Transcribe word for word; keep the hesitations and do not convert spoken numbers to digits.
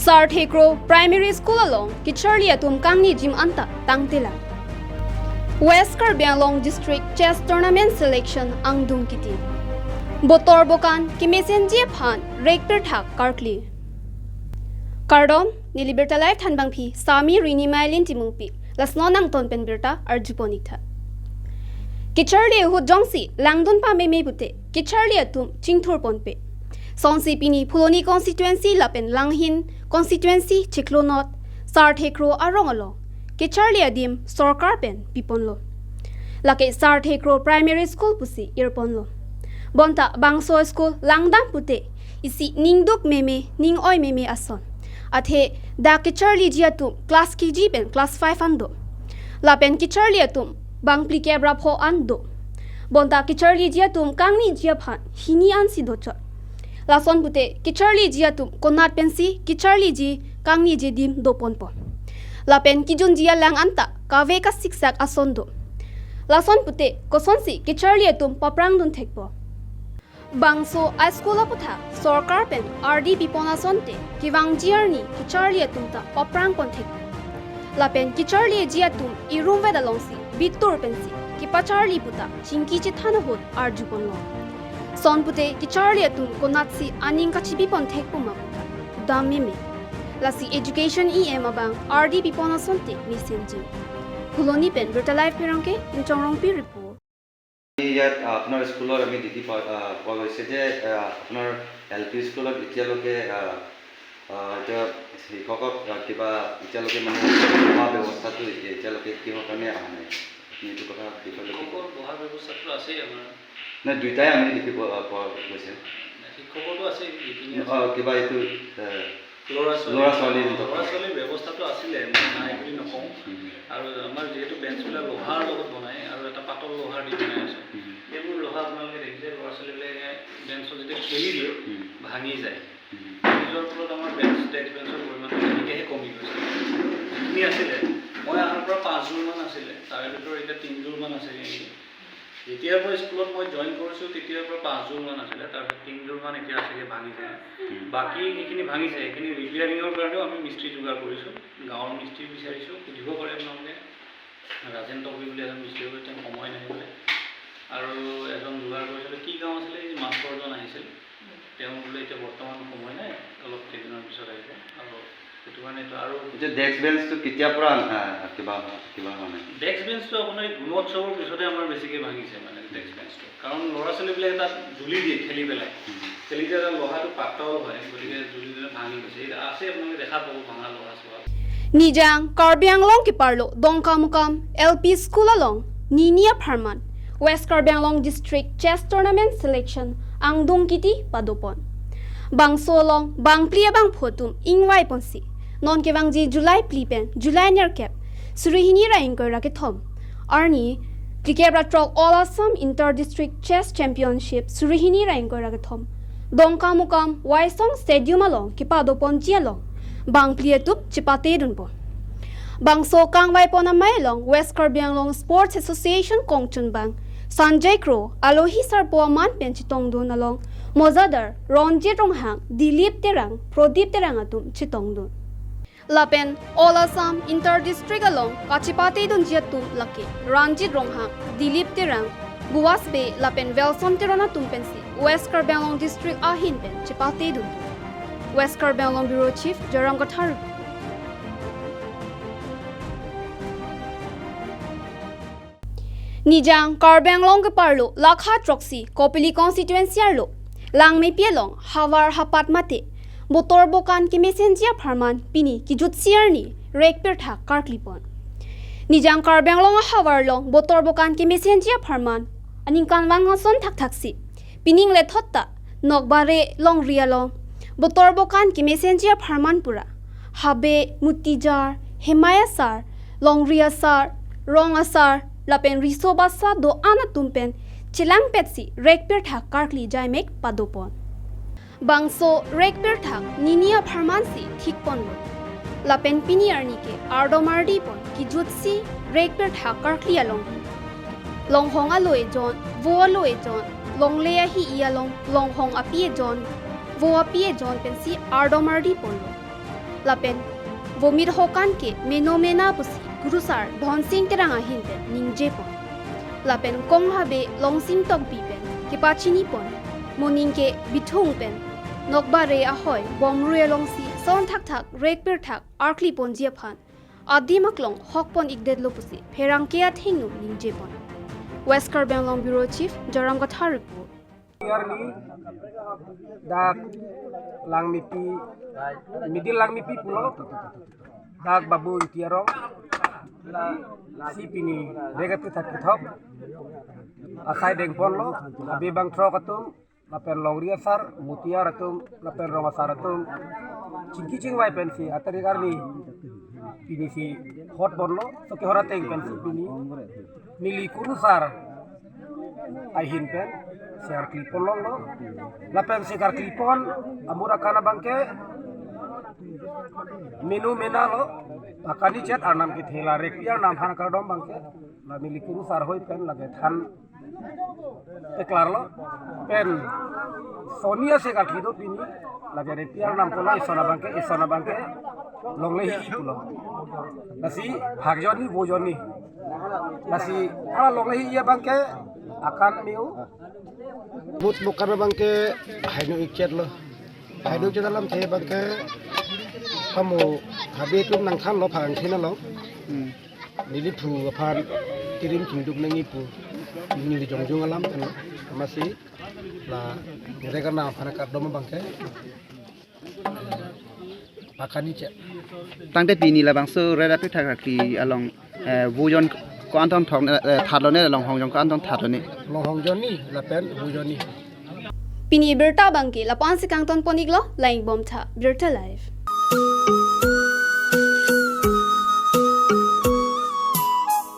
Sarthekro Primary School along kecharli atum kangnijim anta tangtelang. West Karbi Anglong District Chess Tournament Selection angdung kiti. Botor bokan kemesenji aphan rekpirthak karkli. Kardom, neli birta live thanbangpi Sami Rini Mailin Timungpi. Lasnon angton pen birta arjupon iktha. Kecharli ahut jongsi langdun pameme pute kecharli atum chingthurponpe. Sonsi pini Phuloni constituency lapen Langhin constituency chiklo not Sarthekro arong along kecharli adim sorkar pen piponlo. Lake Sarthekro Primary School pusi irponlo. Bonta bangso school langdam pute isi ningduk meme, ning-oi meme ason. Athe dak kecharliji atum class K G pen class five an do. Lapen kecharli atum bang phlikep ra pho an do. Bonta kecharliji atum kangniji aphan hini ansi dochot. Lason pute kecharliji atum konat pensi kecharliji kangniji adim doponpo. Lapen kejunji alang anta kave kasiksak ason do. Lason pute kosonsi kecharli atum paprangdun thekpo. Bangso a-school aputhak sorkar pen ardi pipon asonte kevangji arni kecharli atum ta paprangpon thek. Lapen kecharliji atum irum vet alongsi bitur pensi kepacharli puta chingki chethan ahut arjuponlo. Son pute kecharli atum konatsi aning kachipipon thekpo ma puta dam meme. Lasi education E M abang ardi pipon asonte mesenji. Phuloni pen Birta Live Pherangke, Inchong Rongpi report. ইয়াত আপোনাৰ স্কুলত আমি দেখি পোৱা, আহ, পোৱা গৈছে যে, আহ, আপোনাৰ এল পি স্কুলত এতিয়ালৈকে, আহ, আহ, এতিয়া শিক্ষকক, আহ, কিবা এতিয়ালৈকে মানে বহা ব্যৱস্থাটো এতিয়ালৈকে কিহৰ কাৰণে অহা নাই? আপুনি এইটো কথা বিষয়ে কি ক'ব? শিক্ষকৰ বহা ব্যৱস্থাটো আছেই আমাৰ। নাই, দুইটাই আমি দেখি পোৱা, পোৱা গৈছে। শিক্ষকৰটো আছেই, যিখিনি আছে। আহ, কিবা এইটো, আহ, ল'ৰা ছোৱালী, ল'ৰা ছোৱালী যিটো ল'ৰা ছোৱালীৰ ব্যৱস্থাটো আছিলে, মই নাই বুলি নকওঁ। উম। আৰু আমাৰ যিহেতু বেঞ্চবিলাক লোহাৰ লগত বনায় আৰু এটা পাতল লোহাৰ দি বনাই আছে। উম। এইবোৰ লোহা আপোনালোকে দেখিছে, ল'ৰা ছোৱালীবিলাকে বেঞ্চত যেতিয়া খেলি দিয়ে, উম। ভাঙি যায়। উম। ভাঙি যোৱাৰ ফলত আমাৰ বেঞ্চ, ডেস্ক বেঞ্চৰ পৰিমাণটো তেনেকৈহে কমি গৈছে। যিখিনি আছিলে, মই অহাৰ পৰা পাঁচযোৰমান আছিলে, তাৰে ভিতৰত এতিয়া তিনিযোৰমান আছে নেকি। যেতিয়াৰ পৰা স্কুলত মই জইন কৰিছোঁ, তেতিয়াৰ পৰা পাঁচযোৰমান আছিলে, তাৰপিছত তিনিযোৰমান এতিয়া আছেগৈ ভাঙি যায়। উম। বাকী যিখিনি ভাঙিছে, সেইখিনি ৰিপেয়াৰিঙৰ কাৰণেও আমি মিস্ত্ৰী যোগাৰ কৰিছোঁ, গাঁৱৰ মিস্ত্ৰী বিচাৰিছোঁ, সুধিব পাৰে আপোনালোকে। ৰাজেন টকবি বুলি এজন মিস্ত্ৰী, তেওঁ সময় নাই বোলে। আৰু এজন যোগাৰ কৰিছিলোঁ, কি গাঁও আছিলে, এই মাষ্টৰজন আহিছিল, তেওঁ বোলে এতিয়া বৰ্তমান সময় নাই, অলপ কেইদিনৰ পিছত আহিব। আৰু সেইটো কাৰণে এইটো আৰু এতিয়া ডেস্ক বেঞ্চটো কেতিয়াৰ পৰা, আহ, কিবা হোৱা, কিবা হোৱা নাই? ডেস্ক বেঞ্চটো আপোনাৰ এই গুণোৎসৱৰ পিছতে আমাৰ বেছিকৈ ভাঙিছে, মানে, ডেস্ক বেঞ্চটো। কাৰণ ল'ৰা ছোৱালীবিলাকে তাত জুলি দিয়ে খেলি পেলাই। উম। খেলি দিয়া তাত লোহাটো পাতল হয়, গতিকে জুলি দিলে ভাঙি গৈছে। এই আছে, আপোনালোকে দেখা পাব ভাঙা লোহা চোহা। Nijang Karbi Anglong keparlo Dongkamukam L P School along nini apharman West Karbi Anglong District Chess Tournament Selection angdung kiti padopon. Bangso along bangphli abangphu atum ingvaiponsi non kevangji July phli pen July nerkep suri hini ra ingkoi ra kethom arni phlikep ra throk All Assam Inter District Chess Championship suri hini ra ingkoi ra kethom Dongkamukam Waisong Stadium along kepadoponji along bangphli atum chepatedunpo. Bangso kangvaipon amei along West Karbi Anglong Sports Association kongchunbang Sanjay Kro alohi sarpo aman pen chetongdun along mojadar Ronjit Ronghang, Dilip Terang, Prodip Terang atum chetongdun. Lapen All Assam Inter District along kachepatedunji atum lake Ranjit Ronghang, Dilip Terang, Buas Bey lapen Welson Teron atum pensi West Karbi Anglong District ahin pen chepatedun. West Karbi Anglong Bureau Chief Joyram Kathar. Nijang Karbi Anglong keparlo lakha throksi Kopili constituency arlo Langmepi along havar hapat mate botor bokan kemesenji apharman pini kejutsi arni rekpirthak karklipon. Nijang Karbi Anglong ahavar along botor bokan kemesenji apharman aningkanvang ason thakthaksi pining lethot ta Nokbare longri along botor bokan kemesenji apharman pura habe, mutijar, hemai asar, longri asar, rong asar lapen riso basa do-an atum pen chelangpetsi rekpirthak karkli jaimek padopon. Bangso rekpirthak nini apharmansi thikponlo. Lapen pini arni ke ardom ardipon kejutsi rekpirthak karkli along. Longhong alo ejon, vo alo ejon, longle ahi-i along longhong api ejon, vo api ejon pensi ardom ardi ponlo. Lapen vomit hokan ke meno mena pusi Kurusar Dhonsing Terang ahin pen ningje pon. Lapen Kong Habe Longsing Tokbi pen kepachini pon, moning ke bithung pen nokbare ahoi bomrui alongsi son thakthak rekpirthak arkli ponji aphan adim aklong hok pon ikdetlo pusi pherangke athengno ningje pon. West Karbi Anglong Bureau Chief Joram Kathar report. Arni dak Langmepi, Middle Langmepi pulo, dak Babu Ingti arong, si pini rega tu thak kethok asai dengponlo, Habe Bangthrok atum, lapen Longri asar, Mutiar atum, lapen Rong asar atum, chingki chingvai pensi atarik arni pini si hot ponlo, so ke hor ateng pensi pini neli Kurusar ahin pen si karkli pon longlo. Lapen si karkli pon amur akan abangke meno mena lo, pakani chet arnam kethe la rekpi arnam aphan kardom abangke la neli Kurusar hoi pen lake than eklarlo. Pen soni ase karkli do pini, lake rekpi arnam pulo, eson abangke, eson abangke longle hi pulo. Lasi phak jonni, vo jonni. Lasi ala longle hi abangke akan miu. Mut mokan abangke haino ikchet lo. Haino ikchet alamthe abangke kamu Habe atum nangthanlo phang thin along. Hmm. Neli phu aphan kirim chingduk nangji pu neli jongjong alam pen amatsi la nirek arnam aphan kardom abangke pakani chet. Tangte pini labangso rera pithak rakli along, eh, vo jon ko-an tong thok, eh, thatlo ne, longhong jon ko-an tong thatlo ne? Longhong jonni lapen vo jonni. Pini birta abangke lapu-ansi kangton pon iklo, lang-ik bom tha, Birta Live.